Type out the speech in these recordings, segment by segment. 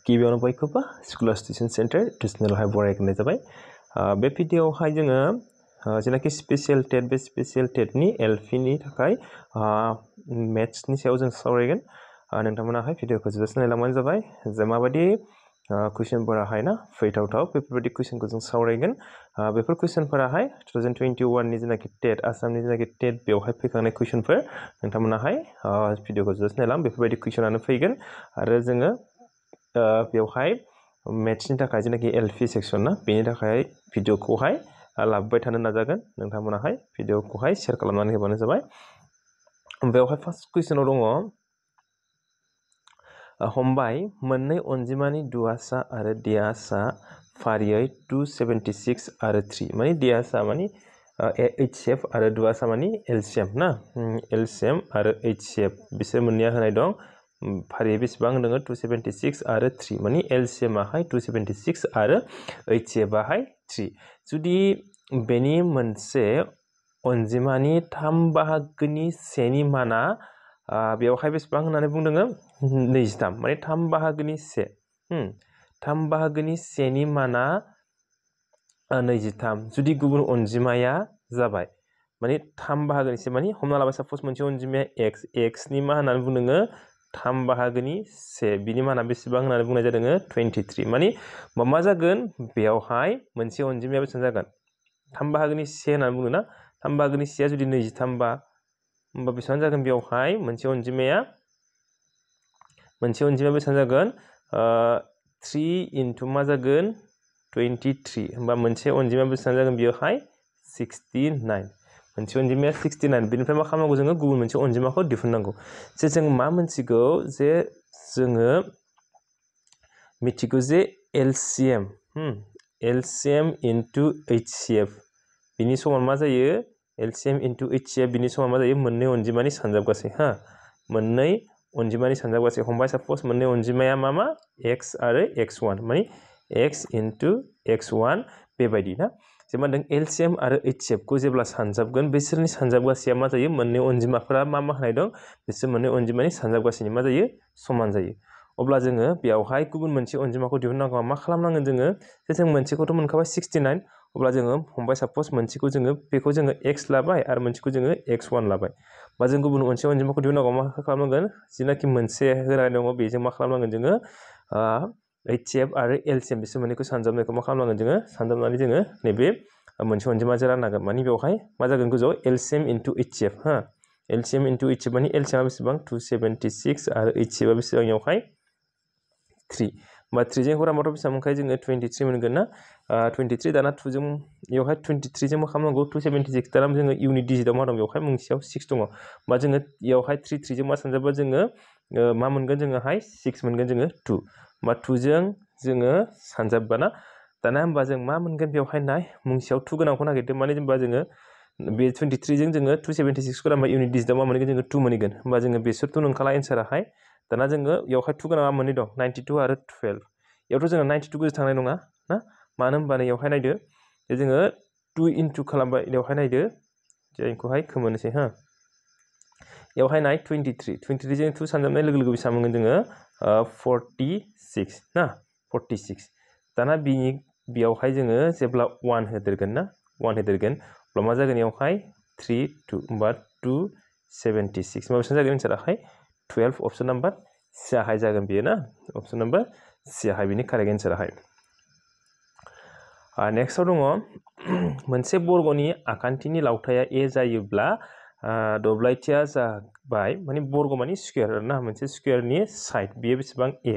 गिबियावनो बयखौबो school station centre टिउसनेलावहाय बरायग्रोनाय जाबाय बे भिडिअआवहाय जोङो जेनाखि स्पेसियेल टेट बे स्पेसियेल टेटनि एलपिनि थाखाय मेथ्सनि सायाव जों सावरायगोन नोंथांमोनाहाय भिडिअखौ जोबजासिम नायलांबानो जाबाय जे माबायदि कुइसनफोराहाय ना फैथावथाव बेफोरबायदि कुइसनखौ जों सावरायगोन बेफोर कुइसनफोराहाय 2021 नि जेनाखि टेट आसामनि जेनाखि टेट बेवहाय फैखांनाय कुइसनफोर नोंथांमोनाहाय भिडिअखौ जोबजासिम नायलां बेफोरबायदि कुइसनानो फैगोन आरो जोङो बेवहाय मेथ्सनि थाखाय जेनाखि एलपि सेक्सन ना बेनि थाखाय भिडिअखौहाय लाबोबाय थानो नाजागोन नोंथांमोनाहाय भिडिअखौहाय शेयार खालामनानै होबानो जाबाय बेवहाय फार्स्ट कुइसनाव दङ हमबाय मोननै अनजिमानि दुआसा आरो दियासा फारियै 276 आरो 3 माने दियासा माने HCF आरो दुआसा माने LCM ना LCM आरो HCF बिसोर मोननैया होनाय दं फारियै बेसेबां होनदों 276 आरो 3 माने LCM आहाय 276 आरो HCF आहाय 3 जुदि बेनि मोनसे अनजिमानि 3 बाहागोनि सेनि माना बेवहाय बेसेबां होननानै बुंदों 23 माने 3 बाहागोनि से 3 बाहागोनि सेनि माना 23 जुदि गुबुन अनजिमाया जाबाय माने 3 बाहागोनि से माने हमना लाबाय साप'ज मोनसे अनजिमाया x नि मा होननानै बुंदों 3 बाहागोनि से बिनि माना बेसेबां होननानै बुंनाय जादों 23 माने मा जागोन बेयावहाय मोनसे अनजिमाया बेसेबां जागोन 3 बाहागोनि से होननानै बुङो ना 3 बाहागोनि सेया जुदि 23 बा होमबा बेसेबां जागोन बेयावहाय मोनसे अनजिमाया बेसेबां जागोन 3 इनटु मा जागोन 23 होमबा मोनसे अनजिमाया बेसेबां जागोन बेयावहाय 69 मोनसे अनजिमाया 69 बेनिफ्राय मा खालामनांगौ जोङो गुबुन मोनसे अनजिमाखौ दिहुननांगौ जे जों मा मोनथिगौ जे जोङो मिथिगौ जे LCM इनटु HCF बिनि समान मा जायो LCM इनटु HCF बिनि समान मा जायो मोननै अनजिमानि सानजाबगासै मोननै अनजिमानि सानजाबगासै हमबाय साप'ज मोननै अनजिमाया मा x आरो x1 माने x इनटु x1 बेबायदि ना जे मा होनदों LCM आरो HCF खौ जेब्ला सानजाबगोन बिसोरनि सानजाबगासैया मा जायो मोननै अनजिमाफोरा मा होनाय दं बिसोर मोननै अनजिमानि सानजाबगासैनि मा जायो समान जायो अब्ला जोङो बेयावहाय गुबुन मोनसे अनजिमाखौ दिहुननांगौ मा खालामनांगोन जोङो जे जों मोनसेखौथ' मोनखाबाय 69 अब्ला जोङो हमबाय साप'ज मोनसेखौ जोङो बेखौ जोङो x लाबाय आरो मोनसेखौ जोङो x1 लाबाय बा जों गुबुन मोनसे अनजिमाखौ दिहुननांगौ मा खालामनांगोन जेनाखि मोनसे होनाय दङ बेजों मा खालामनांगोन जोङो HCF आरो LCM बिसोर मोननैखौ सानजाबनायखौ मा खालामनांगोन जोङो सानजाबनानै जोङो नैबे मोनसे अनजिमाजों राननांगोन माने बेवहाय मा जागोन गोजौआव LCM into HCF LCM into HCF माने LCM आ बेसेबां 276 आरो HCF आ बेसेबां बेयावहाय 3 होमबा 3 जों हरामाथ' बेसेबां मोनखायो जोङो 23 मोनगोन ना 23 दाना 2 जों बेयावहाय 23 जों मा खालामनांगौ 276 दाना जोङो इउनिट डिजिटआव मा दं बेवहाय मोनसेयाव 6 दङ होमबा जोङो बेयावहाय 3 जों मा सानजाबा जोङो मा मोनगोन जोङोहाय 6 मोनगोन जोङो 2 होमबा 2 जों जोङो सानजाबबा ना दाना होमबा जों मा मोनगोन बेवहाय नाय मुंसेयाव 2 गोनांखौ नागिरदो माने जेनेबा जोङो बे 23 जों जोङो 276 खौ रानबा इउनिट डिजिटआव मा मोनगोन जोङो 2 मोनगोन होमबा जोङो बेसोरथ' नंखाला एन्साराहाय दाना जोङो बेयावहाय 2 गोनाङा मोननै दं 92 आरो 12 बेयावथ' जोङो 92 गोजौ थांनाय नङा ना मानो होनबा बेयावहाय नायदो जोङो 2 इनटु खालामबाय बेयावहाय नायदो जोंखौहाय खोमोनोसै बेयावहाय नाय 23 जों 2 सानजाबनाय लोगो लोगो बेसेबां मोनगोन जोङो 46 ना 46 दाना बेयावहाय जोङो जेब्ला 1 होदेरगोन ना 1 होदेरगोन अब्ला मा जागोन बेयावहाय 3 2 होमबा 276 मा बेसेबां जागोन एन्साराहाय 12 अप्शन नाम्बार C आहाय जागोन बेयो ना अप्शन नाम्बार C आहाय बिनि कारेक्ट एन्साराहाय नेक्स्टआव दङ मोनसे बर्गनि आखान्थिनि लावथाया A जायोब्ला दब्लायथिया जाबाय माने बर्ग माने स्कुवेर ना मोनसे स्कुवेरनि साइड बेयो बेसेबां A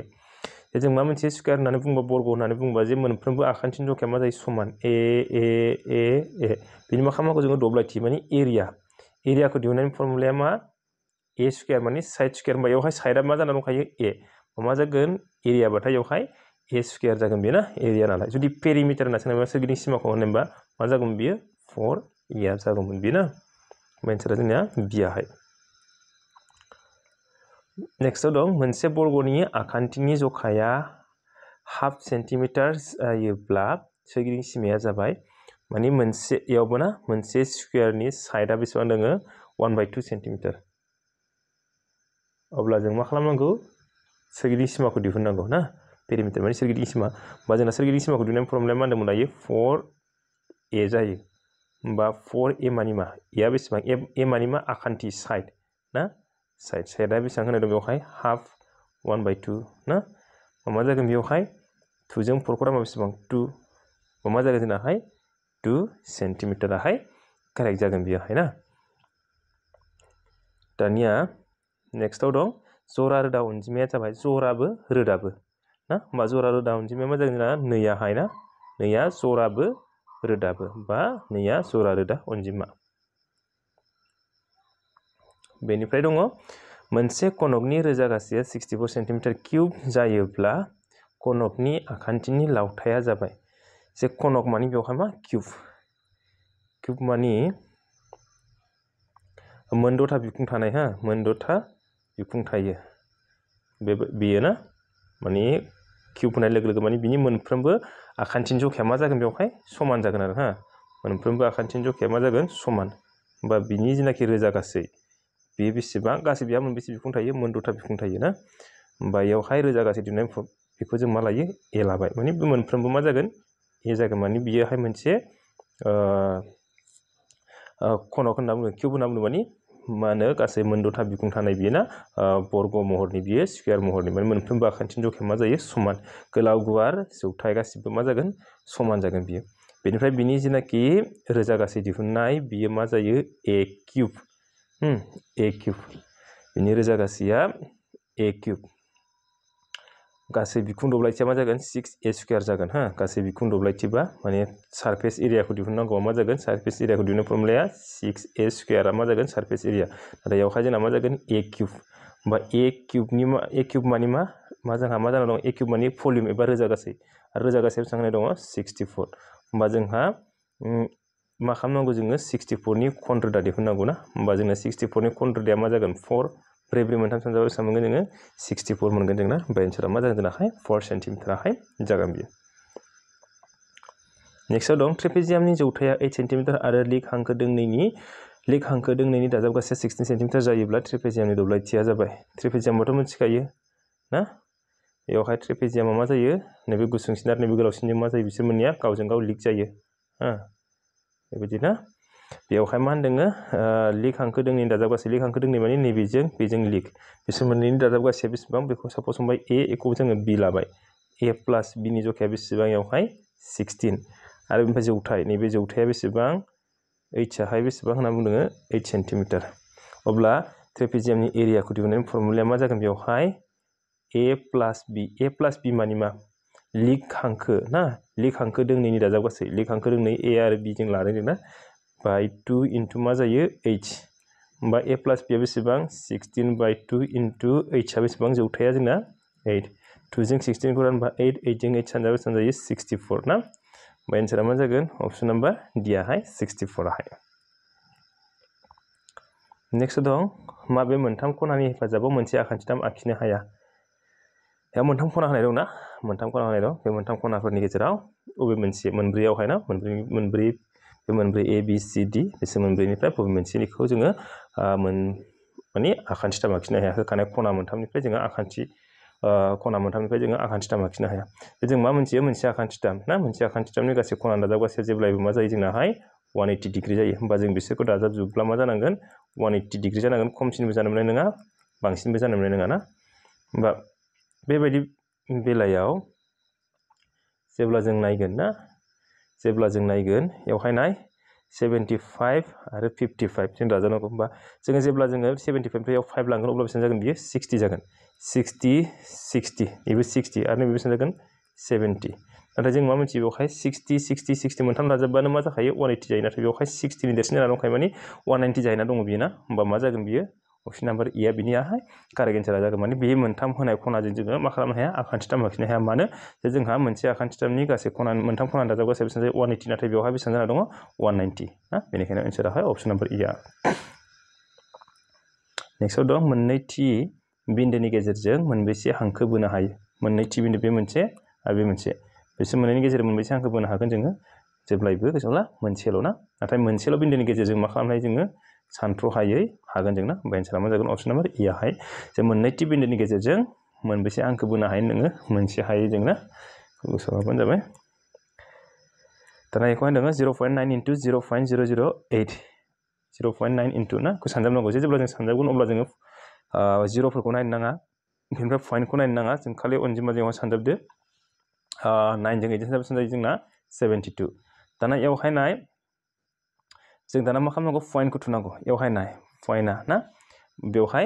जों मा मोनसे स्कुवेर होननानै बुंबा बर्ग होननानै बुंबा जे मोनफ्रोमबो आखान्थिनि जखाया मा जायो समान A बिनि मा खालामनांगौ जोङो दब्लायथि माने एरियाखौ दिहुननायनि फर्मुलाया मा A स्कुवेर माने साइड स्कुवेर होनबा बेवहाय साइडआ मा जाना दंखायो A मा जागोन एरियाबाथाय बेवहाय A स्कुवेर जागोन बेयो ना एरिया नालाय जुदि पेरिमिटार होनना सोङोबा सोरगिदिं सिमाखौ होनोबा मा जागौमोन बियो 4 जागौमोन बेयो ना एन्सारा जोंनिया B आहाय नेक्स्टआव दं मोनसे बर्गनि आखान्थिनि जखाया हाफ सेन्टिमिटार जायोब्ला सोरगिदिं सिमाया जाबाय माने मोनसेयावबो ना मोनसे स्कुवेरनि साइडआ बेसेबां दङ 1/2 सेन्टिमिटार अब्ला जों मा खालामनांगौ सोरगिदिं सिमाखौ दिहुननांगौ ना पेरिमिटार माने सोरगिदिं सिमा बा जोंना सोरगिदिं सिमाखौ दिहुननाय फर्मुलाया मा होनदोंमोन दायो 4a जायो होमबा 4a मानि मा a आ बेसेबां a मानि मा आखान्थि साइड ना साइडआ बेसेबां होनाय दं बेवहाय हाफ 1/2 ना मा जागोन बेवहाय 2 जों 4 खौ बेसेबां 2 मा जागोन जोंनाहाय 2 सेन्टिमिटाराहाय कारेक्ट जागोन बेयावहाय ना दानिया नेक्स्टआव दं जरा रोदा अनजिमाया जाबाय जराबो रोदाबो ना होमबा जरा रोदा अनजिमाया मा जागोन जोंना नैयाहाय ना नैया जराबो रोदाबो बा नैया जरा रोदा अनजिमा बेनिफ्राय दङ मोनसे कनकनि रोजा गासैया 64 सेन्टिमिटार किउब जायोब्ला कनकनि आखान्थिनि लावथाया जाबाय जे कनक मानि बेवहाय मा किउब मानि मोनद'था बिखुं थानाय हा मोनद'था बिखुं थायो बेयो ना माने किउब होनाय लोगो लोगो माने बिनि मोनफ्रोमबो आखान्थिनि जखाया मा जागोन बेवहाय समान जागोन आरो हा मोनफ्रोमबो आखान्थिनि जखाया मा जागोन समान होमबा बिनि जेनाखि रोजा गासै बेयो बेसेबां गासै बेहा मोनबेसे बिखुं थायो मोनद'था बिखुं थायो ना होमबा बेयावहाय रोजा गासै दिहुननाय बेखौ जों मा लायो ए लाबाय माने बे मोनफ्रोमबो मा जागोन ए जागोन माने बियोहाय मोनसे कनक होनना बुङो किउब होनना बुङो माने मा होनो गासै मोनद'था बिखुं थानाय बियो ना बर्ग महरनि बियो स्कुवेर महरनि माने मोनफ्रोमबो आखान्थिनि जखाया मा जायो समान गोलाव गुवार जौथाय गासिबो मा जागोन समान जागोन बियो बेनिफ्राय बिनि जेनाखि रोजा गासै दिहुननाय बियो मा जायो ए किउब बिनि रोजा गासैया ए किउब गासै बिखुं दब्लायथिया मा जागोन 6a स्कुवेर जागोन हा गासै बिखुं दब्लायथिबा माने सारफेस एरियाखौ दिहुननांगौआ मा जागोन सारफेस एरियाखौ दिहुननाय फर्मुलाया 6a स्कुवेरा मा जागोन सारफेस एरिया नाथाय बेवहाय जोंना मा जागोन ए किउब होमबा ए किउब मानि मा जोंहा मा जाना दं ए किउब मानि भलिउम एबा रोजा गासै आरो रोजा गासै बेसेबां होनाय दङ 64 होमबा जोंहा मा खालामनांगौ जोङो 64 नि खन रोदा दिहुननांगौ ना होमबा जोंना 64 नि खन रोदाया मा जागोन 4 ब्रै 3 सानजाबा बेसेबां मोनगोन जोङो 64 मोनगोन जोंना ओमफ्राय एन्सारा मा जागोन जोंनाहाय 4 सेन्टिमिटाराहाय जागोन बियो नेक्स्टआव दं ट्रेपेजियामनि जौथाया 8 सेन्टिमिटार आरो लिक हांखो दोंनैनि दाजाब गासैया 16 सेन्टिमिटार जायोब्ला ट्रेपेजियामनि दब्लायथिया जाबाय ट्रेपेजियामआथ' मिथिखायो ना बेवहाय ट्रेपेजियामा मा जायो नैबे गुसुंसिन आरो नैबे गोलावसिनजों मा जायो बिसोर मोननैया गावजों गाव लिक जायो बेबायदि ना बेवहाय मा होनदोङो लिक हांखो दोंनैनि दाजाब गासै लिक हांखो दोंनै माने नैबेजों बेजों लिक बिसोर मोननैनि दाजाब गासैया बेसेबां बेखौ सापस हमबाय एखौ जोङो बि लाबाय ए प्लास बिनि जखाया बेसेबां बेवहाय 16 आरो बेनिफ्राय जौथाय नैबे जौथाया बेसेबां एचआहाय बेसेबां होनना बुंदोङो 8 सेन्टिमिटार अब्ला ट्रेपेजियामनि एरियाखौ दिहुननायनि फर्मुलाया मा जागोन बेवहाय ए प्लास बि मानि मा लिक हांखो ना लिक हांखो दोंनैनि दाजाब गासै लिक हांखो दोंनै ए आरो बि जों लादों जोंना बाय 2 इन्टु मा जायो एच होमबा ए प्लास बिया बेसेबां 16/2 इन्टु एचआ बेसेबां जौथाया जोंना 8 2 जों 16 खौ रानबा 8 जों 8 सानजाबा बेसेबां जायो 64 ना होमबा एन्सारा मा जागोन अप्सन नाम्बार डि आहाय 64 आहाय नेक्स्ट दं माबे मोनथाम खनानि हेफाजाबाव मोनसे आखान्थिथाम आखिनो हाया बेयाव मोनथाम खना होनाय दं ना मोनथाम खना होनाय दं बे मोनथाम खनाफोरनि गेजेराव बबे मोनसे मोनब्रैयावहाय ना मोनब्रै ए बि सि डि बिसोर मोनब्रैनिफ्राय बबे मोनसेनिखौ जोङो माने आखान्थिथाम आखिनो हाया होखानाय खना मोनथामनिफ्राय जोङो आखान्थिथाम आखिनो हाया जों मा मोनथियो मोनसे आखान्थिथाम ना मोनसे आखान्थिथामनि गासै खना दाजाब गासैया जेब्लायबो मा जायो जोंनाहाय 180 डिग्री जायो होमबा जों बिसोरखौ दाजाबजोबब्ला मा जानांगोन 180 डिग्री जानांगोन खमसिनबो जानो मोननाय नङा बांसिनबो जानो मोननाय नङा ना होमबा बेबायदि बेलायाव जेब्ला जों नायगोन बेवहाय नाय 75 आरो 55 जों दाजाबनांगौ होमबा जोङो जेब्ला जोङो 75 5 लांगोन अब्ला बेसेबां जागोन बियो 60 जागोन 60 बेबो 60 आरो नैबे बेसेबां जागोन 70 नाथाय जों मा मिथियो बेवहाय 60 मोनथाम दाजाबबानो मा जाखायो 180 जायो नाथाय बेवहाय 60 नि देरसिन जाना दंखायो माने 190 जाहैना दङ बियो ना होमबा मा जागोन बियो अप्सन नाम्बार ए आ बिनियाहाय कारेक्ट एन्सारा जागोन माने बे मोनथाम होनाय खनाजों जोङो मा खालामनो हाया आखान्थिथाम आखिनो हाया मानो जे जोंहा मोनसे आखान्थिथामनि गासै खना मोनथाम खना दाजाब गासै बेसेबां जायो 180 नाथाय बेवहाय बेसेबां जाना दङ 190 ना बेनिखायनो एन्साराहाय अप्सन नाम्बार ए आ नेक्स्टआव दं मोननै थि बिन्दोनि गेजेरजों मोनबेसे हांखो बोनो हायो मोननै थि बिन्दो बे मोनसे आरो बे मोनसे बिसोर मोननैनि गेजेराव मोनबेसे हांखो बोनो हागोन जोङो जेब्लायबो गोसोब्ला मोनसेल' ना नाथाय मोनसेल' बिन्दोनि गेजेरजों मा खालामनाय जोङो सानथ्र'हायै हागोन जोंना होमबा एन्सारा मा जागोन अप्सन नाम्बार ए आहाय जे मोननै थि बिन्दोनि गेजेरजों मोनबेसे आंखो बोनो हायो नोङो मोनसे हायो जोंना गोसोआव लाबानो जाबाय दाना एखौहाय नोङो 0.9 into 0.008 0.9 into ना सानजाबनांगौ जेब्ला जों सानजाबगोन अब्ला जोङो 0फोरखौ नायनो नाङा बेनिफ्राय पॉइंटखौ नायनो नाङा जों खालि अनजिमाजों सानजाबदो 9 जों 8 सानजायो जोंना 72 दाना एवहाय नाय जों दाना मा खालामनांगौ पॉइंटखौ थुनांगौ एवहाय नाय पॉइन्टआ ना बेवहाय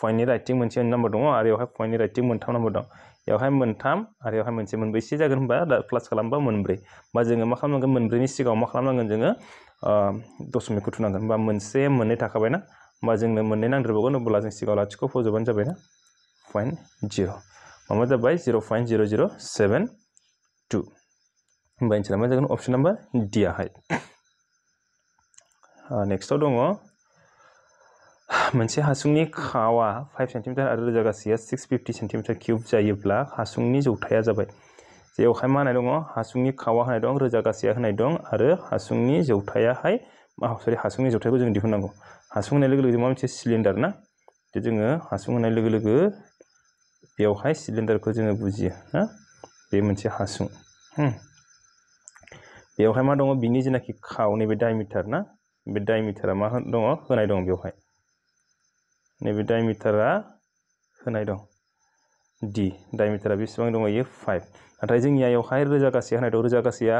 पॉइन्टनि राइटिं मोनसे नाम्बार दङ आरो एवहाय पॉइन्टनि राइटिं मोनथाम नाम्बार दं एवहाय मोनथाम आरो एवहाय मोनसे मोनबेसे जागोन होनबा प्लास खालामबा मोनब्रै बा जोङो मा खालामनांगोन मोनब्रैनि सिगाङाव मा खालामनांगोन जोङो दशमिकखौ थुनांगोन होनबा मोनसे मोननै थाखाबायना होनबा जोंनो मोननै नांदेरबावगोन अब्ला जों सिगाङाव लाथिख' फोजोबबानो जाबायना 0.0 माबा जाबाय 0.0072 होनबा एन्सारा मा जागोन अपसन नाम्बार डि आहाय नेक्स्टआव दङ मोनसे हासुंनि खावा 5 cm आरो रोजागासेया 650 cm³ जायोब्ला हासुंनि जौथाया जाबाय जेवहाय मा होनाय दङ हासुंनि खावा होनाय दं रोजागासेया होनाय दं आरो हासुंनि जौथायाहाय हासुंनि जौथायखौ जों दिहुननांगौ हासुं होनाय लोगो लोगो मा मोनसे सिलिन्डार ना जोङो हासुं होनाय लोगो लोगो बेवहाय सिलिन्डारखौ जोङो बुजियो ना बे मोनसे हासुं बेवहाय मा दङ बिनि जेनाखि खाव नैबे डायमिटार ना बे डायमिटारा मा दङ होनाय दं बेवहाय नैबे डायमिटारा होनाय दं डि डायमिटारा बेसेबां दङ इयो 5 नाथाय जोंनिया बेवहाय रोजागासे होनाय दं रोजागासेया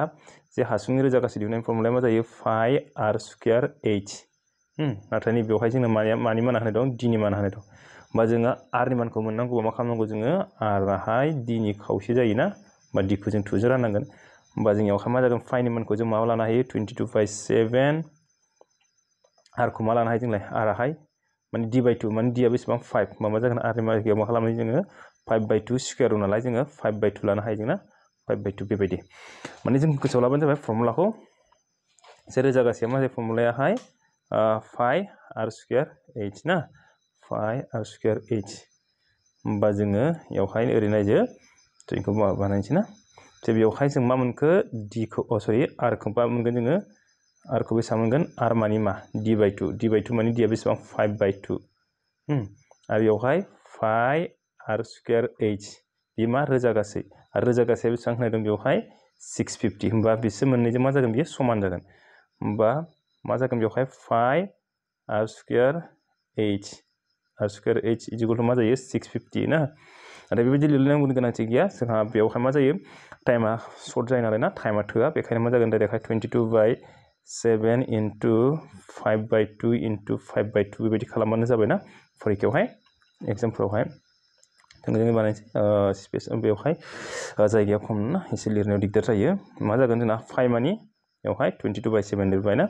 जे हासुंनि रोजागासे दिहुननायनि फर्मुलाया मा जायो 5r²h नाथाय नै बेवहाय जोंनो मानि मान होनाय दं डिनि मान होनाय दं होमबा जोङो आरनि मानखौ मोननांगौबा मा खालामनांगौ जोङो आराहाय डिनि खावसे जायोना बा डिखौ जों 2 जों राननांगोन होमबा जोंनियावहाय मा जागोन फाइनि मानखौ जों माबा लानो हायो 22/7 आरखौ मा लानो हायो जोंलाय आराहाय माने d/2 माने d आ बेसेबां 5 मा जागोन आरनि मार्कियाव मा खालामो जोङो 5/2 स्क्वायर रुट नालाय जोङो 5/2 लानो हायो जोंना 5/2 बेबायदि माने जों गोसोआव लाबानो जाबाय फर्मुलाखौ जे रोजागासेया मा जायो फर्मुलायाहाय 5r²h ना 5r²h होमबा जोङो बेवहाय ओरै नायदो जोंखौ बानायनोसै ना जे बेवहाय जों मा मोनखो d खौ आरखौ मा मोनगोन जोङो आरखौ बेसेबां मोनगोन आर मानि मा d/2 मानि d आ बेसेबां 5/2 आरो बेवहाय 5r²h बे मा रोजागासे आरो रोजागासेया बेसेबां होनाय दं बेवहाय 650 होमबा बिसोर मोननैजों मा जागोन बियो समान जागोन होमबा मा जागोन बेवहाय 5r²h इजिकल मा जायो 650 ना आरो बेबायदि लिरनांगौनि गोनांथि गैया जोंहा बेवहाय मा जायो टाइमा सर्ट जायो नालाय ना टाइमा थोआ बेखायनो मा जागोन डाइरेक्टहाय 22/7 into 5/2 into 5/2 बेबायदि खालामबानो जाबायना फरिखायावहाय एग्जामफोरावहाय थोंजोङै बानायनोसै स्पेस बेवहाय जायगाया खम ना एसे लिरनायाव दिगदार जायो मा जागोन जोंना 5 मानि बेवहाय 22/7 लिरबाय ना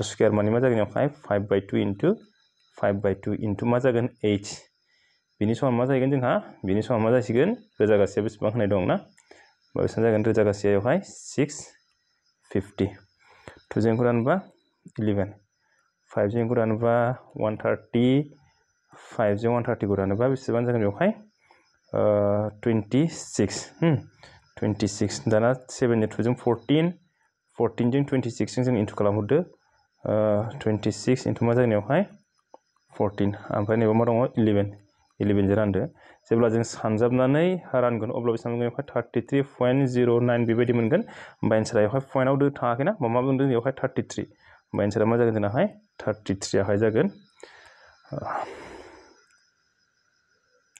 r² मानि मा जागोन बेवहाय 5/2 into 5/2 into मा जागोन h बिनि समान मा जाहैगोन जोंहा बिनि समान मा जासिगोन रोजागासेया बेसेबां होनाय दं ना बेसेबां जागोन रोजागासेया बेवहाय 650 2 जों रानोबा 11 5 जों रानोबा 130 5 जों 130 खौ रानोबा बेसेबां जागोन बेवहाय 26 दाना 7 जों 2 जों 14 जों 26 जों इन्टु खालामहरदो 26 इन्टु मा जागोन बेवहाय 14 ओमफ्राय नैबे मा दङ 11 जों रानदो जेब्ला जों सानजाबनानै रानगोन अब्ला बेसेबां मोनगोन बेवहाय 33.09 बेबायदि मोनगोन होमबा एन्सारा बेवहाय पइन्टआव थाङाखैना मा मोनदों बेवहाय 33 होमबा एन्सारा मा जागोन जोंनाहाय 33 आहाय जागोन